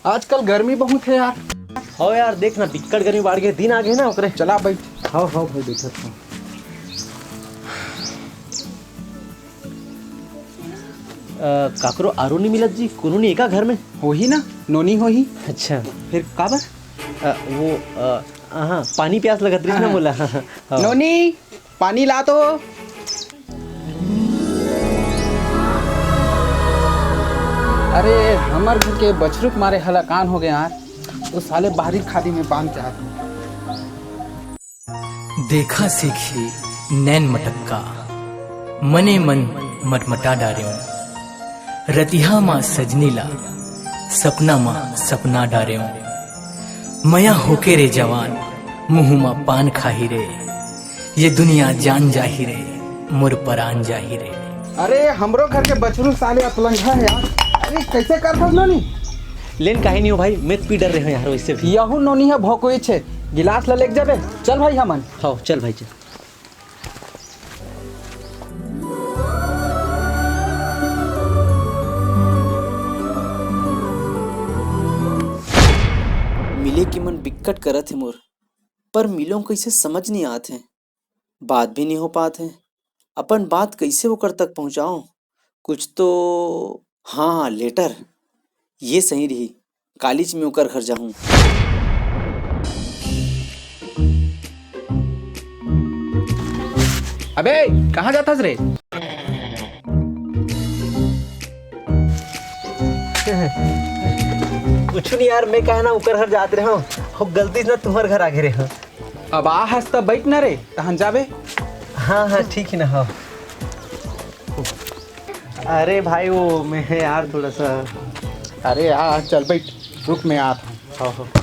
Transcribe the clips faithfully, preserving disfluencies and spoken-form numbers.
आजकल गर्मी बहुत है यार। हो यार, देख ना, बिक्कट गर्मी बाढ़ गे, दिन आ गे ना ओकरे। चला बैठ। हो, हो भाई, बैठत हो। अ, काकरो आरो नहीं मिलत जी, कोनो नहीं एका घर में? होही ना, नोनी होही। अच्छा। फिर काबर? अ, वो, अ, हाँ, पानी प्यास लगत रहिस ना हाँ। मोला। हाँ। नोनी, पानी ला तो। अरे, हमर घर के बछरू के मारे हलाकान हो गए यार, तो साले बाहरी खादी में बांध के आए। देखा सीखी नैन मटक्का, मने मन मटमटा डारेंव। रतिहा मा सजनी ला, सपना मा सपना डारेंव। मया होके रे जवान, मुँह मा पान खाही रे। ये दुनिया जान जाही रे, मोर परान जाही रे। अरे, हमरो घर के बछरू साले अतलंगा है यार। अरे, कैसे करथस नोनी? लेन काहे नहीं हो भाई, मैं तो पी डर रहे हो यार वैसे भी। यहू नोनी है भोकवी छे, गिलास ला लेके जाबे। चल भाई हमन। हाँ, चल भाई, चल। मिले के मन बिक्कट करत हे मोर, पर मिलों कइसे समझ नइ आत हे, बात भी नइ हो पात हे। अपन बात कइसे ओकर तक पहुँचाओं? कुछ तो, हाँ, हाँ, लेटर, ये सही रही। कालीच में ओकर घर जाहूं। अबे, कहाँ जाथस रे? कुछ नहीं यार, मैं कहे ना ओकर घर जात रहे हूँ, गलती से ना तुम्हारे घर आ गए रहे हूँ। अब आ हस त बैठ ना रे, तहन जाबे। हाँ, हाँ, ठीक है ना, हाँ। अरे भाई, वो मैं है यार थोड़ा सा। अरे आ, चल बैठ, रुक, मैं आत हूँ। हाँ, हाँ।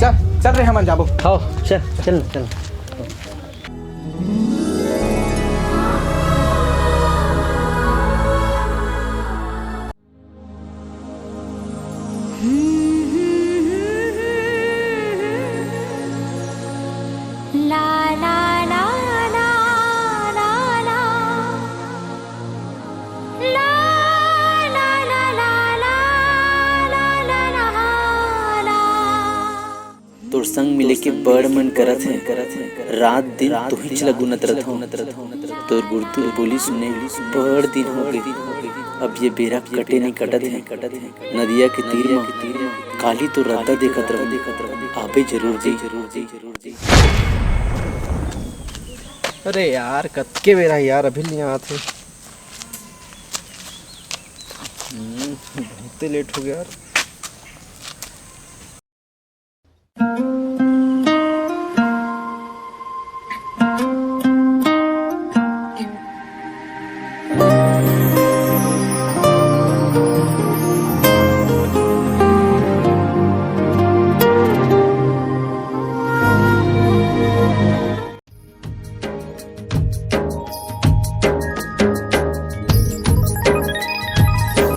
चल, चल रे, हमन जाबो। हाँ, चल, चल, चल। तोर संग मिले के बड़ मन करत हे, रात दिन तोहिच ल गुनत रथों। तोर गुरतुर बोली सुने बड़ दिन हो गे। अब ये बेरा कटे नहीं कटत हे। नदिया के तीर म काली तो रद्दा देखत रहूं, आबे जरूर जी। अरे यार, कतके बेरा यार, अभी नहीं आत हे। हम्म, बहुते लेट हो गया यार।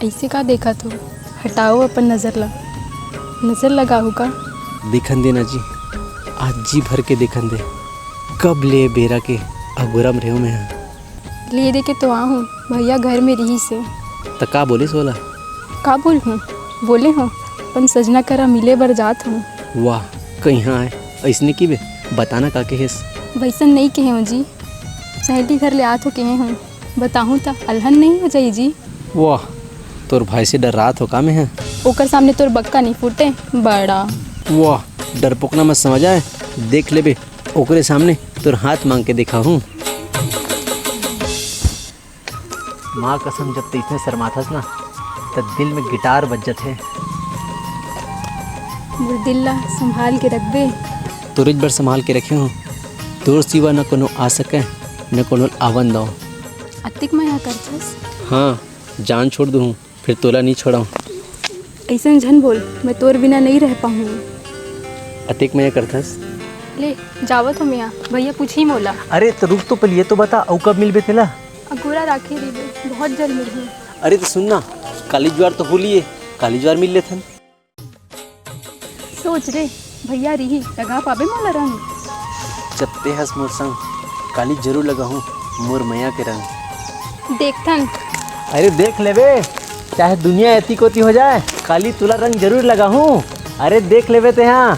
अइसे का देखत हो? हटाओ अपन नजर ला। नजर लगाहू का? देखन दे ना जी, आज जी भर के देखन दे। कब ले बेरा के अगोरा म रेहेंव मैं ह। ले दे के तो आहूं, भैया घर में रिहिस हे। त का बोलिस ओला? का बोलहूं? बोले हों, अपन सजना करा मिले बर जात हों। वाह, कइहाँ आय, अइसने किबे? बताना का कहेस? वइसन नइ कहेंव जी, सहेली घर ले आत हों कहे हों। बताहूं त अलहन नइ हो जाही जी। वाह, तोर भाई से डर्रात हों का मैं ह? ओकर सामने तोर बक्का नइ फूटे, बड़ा। वाह, डरपोकना मत समझ आय, देख लेबे, ओकरे सामने तोर हाथ मांग के देखाहूं। माँ कसम, जब तइसने शर्माथस ना, त दिल में गिटार बज जथे। मोर दिल ला संभाल के रखबे। तोरेच बर संभाल के रखे हों। तोर सिवा न कोनो आ सके, न कोनो आवन दो। अतिक मया करथस? हाँ, जान छोड़ दूँ, फिर तोला नहीं छोड़ाऊँ। ऐसन झन बोल, मैं तोर बिना नहीं रह पाऊँ। अतिक मया करथस? ले, जावत हो मिया, भैया पूछही मोला। अरे, तो रुक तो, पहले ये तो बता, अउ कब मिलबे तेला? अगोरा राखी रहिबे, बहुत जल्द मिलही। अरे, तो सुन ना, काली जुआर तो होली है, काली जुआर मिल लेथन। सोच रे, भैया रिही, लगा पाबे मोला रंग? जब ते हस मोर संग, काली जरूर लगाहूँ मोर मया के रंग। देखथन। अरे देख लेबे, चाहे दुनिया एती कोती हो जाए, काली तुला रंग जरूर लगाहूँ। अरे देख लेबे तेहा।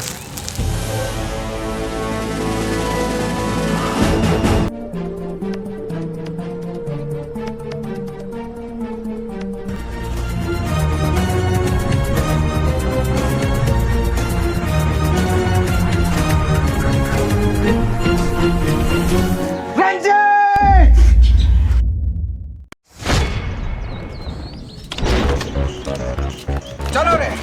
रंजीत! चलो रे।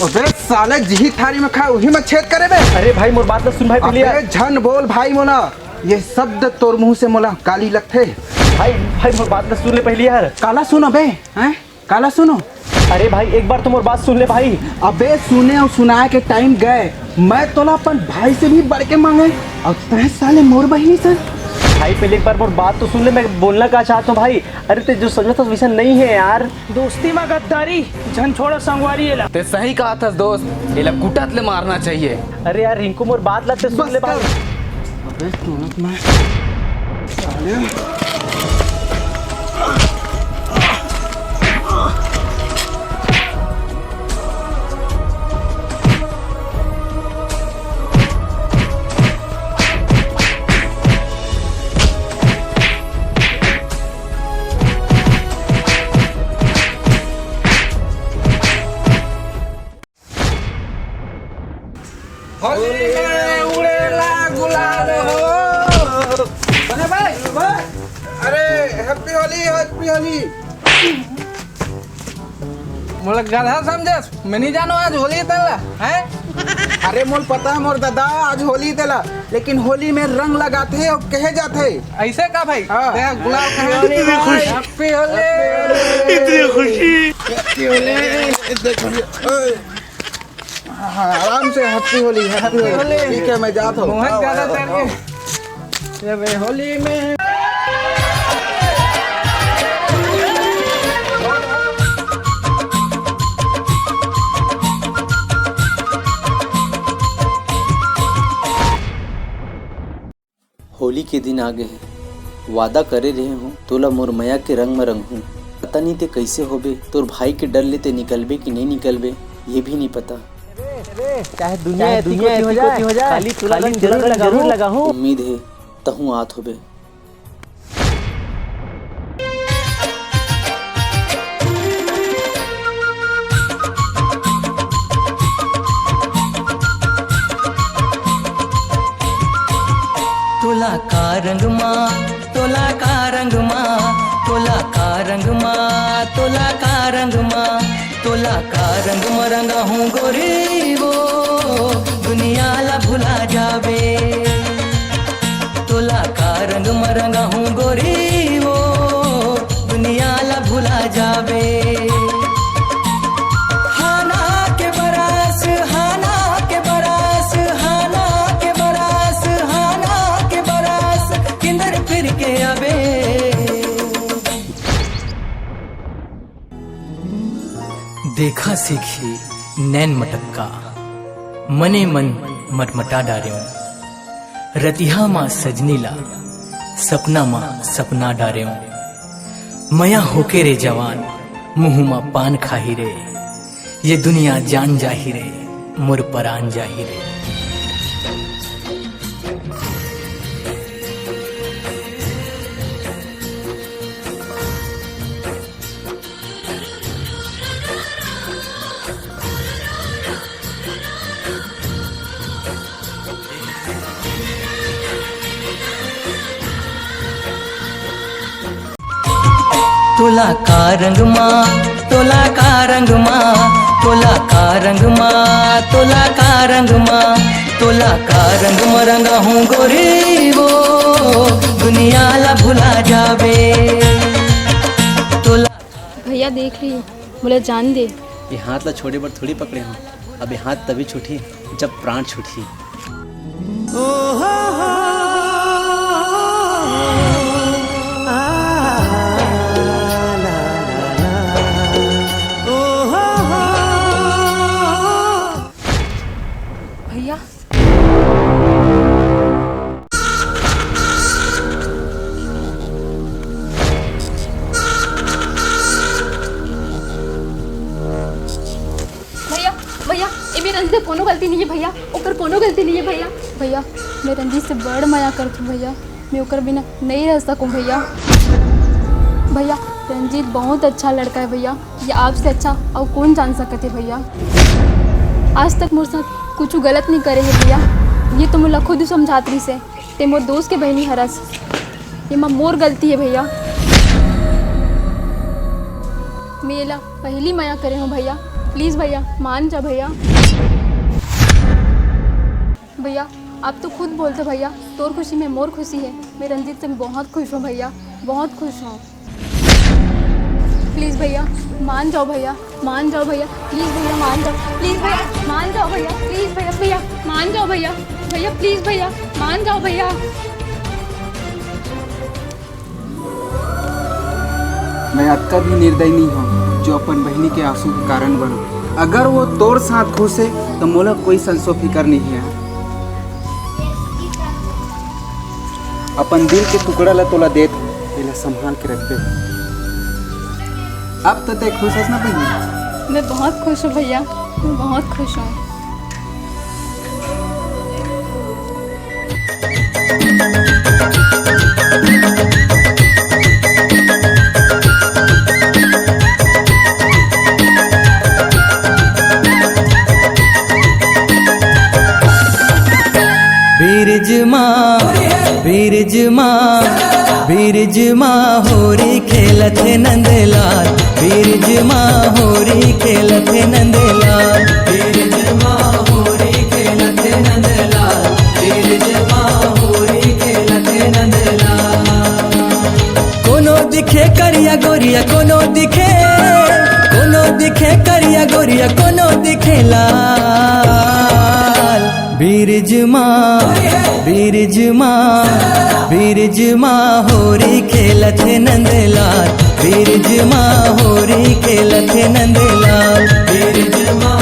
अबे साले, जिही थारी में खाए, उही में छेद करे बे। अरे भाई, मोर बात ल सुन भाई, पहले अबे यार। झन बोल भाई मोला, ये शब्द तोर मुंह से मोला गाली लगथे। भाई, भाई, मोर बात ल सुन ले पहले यार। काला सुन अबे, हैं? काला सुनो। अरे भाई, एक बार तो मोर बात सुन ले भाई। अबे सुने अउ सुनाए के टाइम गए, मैं तोला अपन भाई से भी बढ़ के मांगे, अउ तैं साले मोर बहिनी से। भाई, पहले एक बार मोर बात तो सुन ले, मैं बोलना का चाहता हूँ भाई। अरे, ते जो समझत हस वैसा नहीं है यार। दोस्ती मा गद्दारी, झन छोड़ा संगवारी एला। ते सही कहा थस दोस्त, एला कुटत ले मारना चाहिए। अरे यार रिंकू, मोर बात ला ते सुन ले भाई। अबे सुनत मैं। साले। होली में उड़ेला गुलाल हो। बने भाई, अरे, happy होली, happy होली। मोला गधा समझस? मैं नहीं जानो आज होली तेला, हैं? अरे, मोल पता है मोर दादा, आज होली तेला, लेकिन होली में रंग लगाथे अउ कहे जाथे। ऐसे का भाई? हाँ। देख, गुलाल कहाँ है? इतनी खुशी। Happy होली। इतनी खुशी। Happy होली। देखो, ओए। हाँ, हाँ, आराम से, happy होली, happy होली। ठीक है, मैं जाता हूँ। मोहन ज्यादा चढ़ के। ये बे होली में। होली के दिन आ गे हे। वादा करे रेहे हूँ, तोला मोर मया के रंग म रंगहूँ। पता नहीं ते कइसे होबे, तोर भाई के डर ले ते निकलबे कि नहीं निकलबे, ये भी नहीं पता। चाहे दुनिया चाहे एती दुनिया कोती हो एती जाए, कोती हो जाए, खाली तुला खाली रंग तुला जरूर रंग जरूर लगाहूँ। लगाहूँ। उम्मीद हे, तहूँ आत होबे। तोला का रंग मा, तोला का रंग मा, तोला का रंग मा, तोला का रंग मा, तोला का रंग मा रंगाहूँ गोरी वो, दुनिया ला भुला जाबे। तोला का रंग मा रंगाहूँ गोरी वो, दुनिया ला भुला जाबे। हाना के बरस, हाना के बरस, हाना के बरस, हाना के बरस, किंदर फिर के आबे। देखा सीखी नैन मटक्का, मने मन मटमटा डारेंव। रतिहा मा सजनी ला, सपना मा सपना डारेंव। मया होके रे जवान, मुँह मा पान खाही रे। ये दुनिया जान जाही रे, मोर परान जाही रे। तोला का रंग मा, तोला का रंग मा, तोला का रंग मा, तोला का रंग मा, तोला का रंग मा रंगा हूँ गोरी वो, दुनिया ला भुला जाबे। तोला भैया देख ली, मोला जान दे। ये हाथ ला छोड़े बर थोड़ी पकड़े हूँ, अब ये हाथ तभी छूटी जब प्राण छूटी। भैया। भैया, भैया, एमे रंजीत के कोनो गलती नहीं है भैया, ओकर कोनो गलती नहीं है भैया। भैया, मैं रंजीत से बड़ मया करत हूँ भैया, मैं ओकर बिना नहीं रह सकूँ भैया। भैया, रंजीत बहुत अच्छा लड़का है भैया, ये आपसे अच्छा और कौन जान सकत है भैया। आज तक मोर साथ कुछ गलत नहीं करे है भैया, ये तो मोला खुद ही समझात रहिस है, ते मोर दोस्त के बहनी हरस, ये मा मोर गलती है भैया। मैं एला पहली मया करे हूँ भैया, प्लीज भैया मान जा भैया। भैया, आप तो खुद बोलते भैया, तोर खुशी में मोर खुशी है। मैं रंजीत से बहुत खुश हूँ भैया, बहुत खुश हूँ। प्लीज भैया, मान जाओ भैया, मान जाओ भैया, प्लीज भैया मान जाओ, प्लीज भैया मान जाओ भैया, प्लीज भैया, भैया मान जाओ भैया, भैया प्लीज भैया मान जाओ भैया। मैं अतका भी निर्दयी नहीं हूँ जो अपन बहिनी के आंसू के कारण बनूं। अगर वो तोर साथ खुश है तो मोला कोई संसो फिकर नहीं है। अपन दिल के टुकड़ा ला तोला देत हूँ, एला संभाल के रखबे। अब तो ते खुश हस ना बहिनी? मैं बहुत खुश हूँ भैया, मैं बहुत खुश हूँ। बिरज मा, बिरज मा, बिरज मा होरी खेलत हे नंदलाल, बिरज मा होरी खेलत हे नंदलाल, बिरज मा होरी खेलत हे नंदलाल, बिरज मा होरी खेलत हे नंदलाल। कोनो दिखे करिया गोरिया, कोनो दिखे, कोनो दिखे करिया गोरिया, कोनो दिखे लाल। बिरज मा, बिरज मा, बिरज मा होरी खेलत हे नंदलाल, बिरज मा होरी खेलत हे नंदलाल, बिरज मा